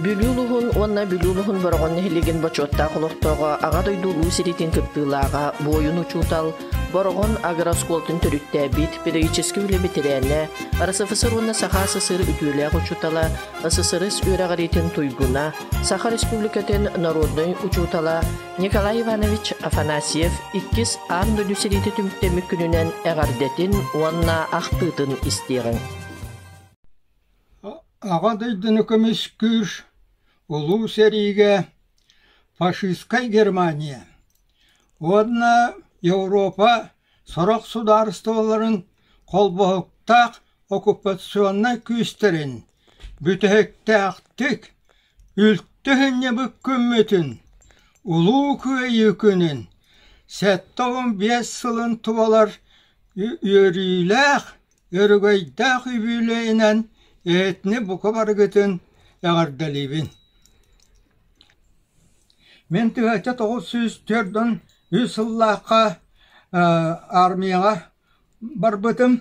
Бүлүү улууһун уонна Бүлүү улууһун Бороҕон нэһилиэгин бочуоттаах олохтооҕо Аҕа дойду Улуу сэриитин кыттыылааҕа, буойун учуутал, Бороҕон агрооскуолатын төрүттээбит, педагогическай үлэ бэтэрээнэ, РСФСР уонна Саха СССР үтүөлээх учуутала, СССР үөрэҕириитин туйгуна, Саха Республикатын народнай учуутала Николай Иванович Афанасьев иккис аан дойду сэриитэ түмүктэммит күнүнэн эҕэрдэтин уонна ахтыытын истиэҕиҥ. Аҕа дойдуну көмүскүүр Улуу сэриигэ фашистскай Германия уонна Европа сорох судаарыстыбаларын холбоһуктаах оккупационнай күүстэрин бүтэһиктээхтик Үлтү сынньабыт күммүтүн, Улуу Кыайыы күнүн, 75 сылын туолар үөрүүлээх, өрөгөйдөөх үбүлүөйүнэн эһэтини бука барыгытын эҕэрдэлиибин. Мин 1943 сыллаахха армияҕа барбытым.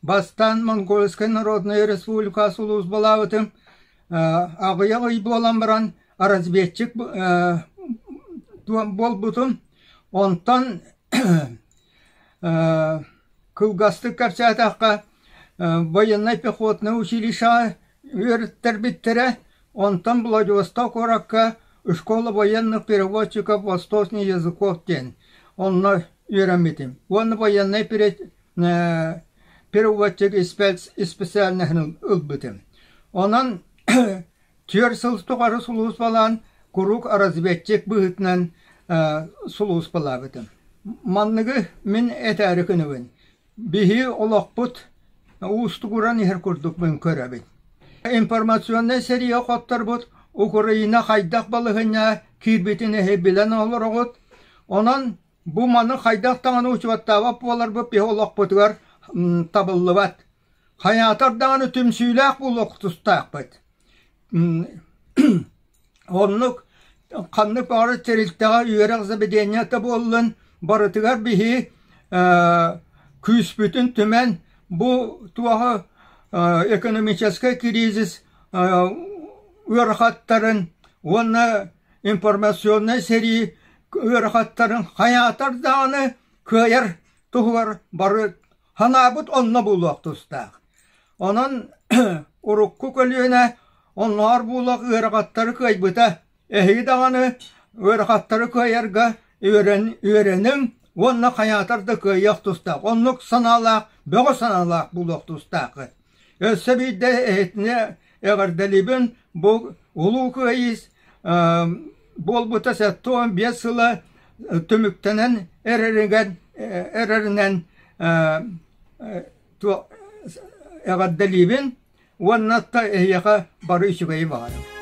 Бастаан Монгольскай Народнай Республика сулууспалаабытым. Аҕыйах ый буолан баран разведчик буолбутум. Онтон кылгастык кэпсээтэххэ, военнай пехотнай училищеҕа үөрэттэрбиттэрэ. Онтон Владивосток куоракка «Школа военных переводчиков восточных языков» диэн онно үөрэммитим. Уонна военнай переводчик специальноһын ылбытым. Онон 4 сыл тухары сулууспалаан куруук разведчик быһыытынан сулууспалаабытым. Манныгы мин этээри гынабын. Биһи олохпут уустугуран иһэр курдук мин көрөбүн. Информационнай сэриигэ хотторбут Украина хайдах балаһыанньа киирбитин эһи билэн олороҕут. Онон Бу маны хайдах даҕаны учуоттаабат буоларбыт биһи олохпутугар табыллыбат. Хайаатар даҕаны түмсүүлээх буолуох тустаахпыт. Оннук ханнык баҕарар тэрилтэҕэ үөрэх заведениета буоллун, барытыгар биһи күүспүтүн түмэн бу туоһу экономическай кризис ыарахаттарын уонна информационнай сэрии ыарахаттарын хайаатар даҕаны кыайар туһугар бары санаабыт онно буолуох тустаах. Онон урукку көлүөнэ оннооҕор буолуох ыарахаттары кыайбыта. Эһиги даҕаны ыарахаттары кыайарга үөрэниҥ уонна хайаатар да кыайыах тустаах. Оннук санаалаах, бөҕө санаалаах буолуох тустааххыт. Өссө биирдэ эһитини эҕэрдэлиибин бу Улуу Кыайыы буолбута 75 сыла түмүктэнэн эрэригэр эрэринэн эҕэрдэлиибин уонна эһиэхэ бары үчүгэйи баҕарабын.